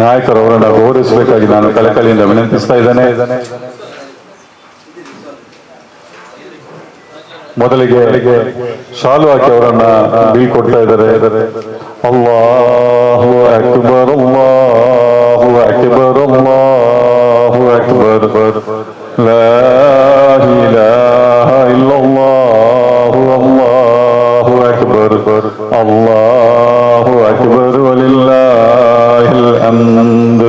ನಾಯಕರು ಅವರನ್ನು ಗೌರವಿಸಬೇಕಾಗಿ ನಾನು ಕಳಕಳಿಯಿಂದ ವಿನಂತಿಸ್ತಾ ಇದ್ದೇನೆ. ಮೊದಲಿಗೆ ಶಾಲು ಹಾಕಿ ಅವರನ್ನ ಬೀಳ್ಕೊಡ್ತಾ ಇದ್ದಾರೆ. ಅಲ್ಲಾಹು ಅಕ್ಬರ್, ಅಲ್ಲಾಹು ಅಕ್ಬರ್, ಅಲ್ಲಾಹು ಅಕ್ಬರ್, ಲಾ ಇಲಾಹಾ ಇಲ್ಲಲ್ಲಾಹು, ಅಲ್ಲಾಹು ಅಕ್ಬರ್, ಅಲ್ಲಾಹು ಅಕ್ಬರ್, ವಲಿಲ್ಲಾಹಿಲ್ ಹಮ್ದ್.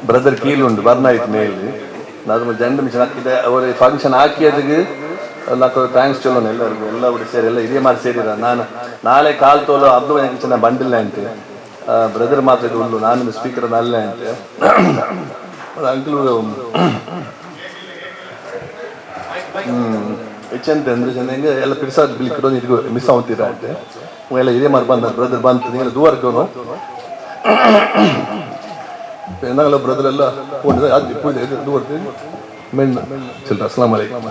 ಬ್ರದರ್ ಕೀಲ್ ಉಂಟು ಬರ್ನಾಯ್ತು ಮೇಲ್ ನಾನು ಜಂಡ ಮಿಷನ್ ಹಾಕಿದೆ. ಅವರ ಫಂಕ್ಷನ್ ಹಾಕಿ ಅದಕ್ಕೆ ನಾಲ್ಕು thanks ಚಲೋ ಎಲ್ಲರಿಗೂ, ಎಲ್ಲ ಒಟ್ಟು ಸೇರಿ ಎಲ್ಲ ಇದೇ ಮಾಡಿ ಸೇರಿದ. ನಾನು ನಾಳೆ ಕಾಲ್ ತೋಲು ಅಬ್ದು ಚೆನ್ನ ಬಂಡಿಲ್ಲ ಅಂತೆ. ಬ್ರದರ್ ಮಾತ್ರ ಇದು ಉಳ್ಳು, ನಾನು ಸ್ಪೀಕರ್ ಅಲ್ಲೇ ಅಂತೆ. ಅಂಕಲ್ ಹೆಚ್ಚಂತೆ ಅಂದ್ರೆ ಚೆನ್ನ ಹೆಂಗೆ ಎಲ್ಲ ಪಿರ್ಸಾದ್ ಬಿಲ್ ಇದು ಮಿಸ್ ಆಗುತ್ತೀರ ಅಂತೆ. ಎಲ್ಲ ಇದೇ ಮಾಡಿ ಬಂದ ಬ್ರದರ್ ಬಂತು ನೀವು ದೂರಕ್ಕೂ ಬ್ರದರ್ ಎಲ್ಲ ದೂರ ಮೆಣ್ಣ ಚಿಲ್ರ. ಅಸ್ಲಾಂ ಅಲೈಕುಮ್.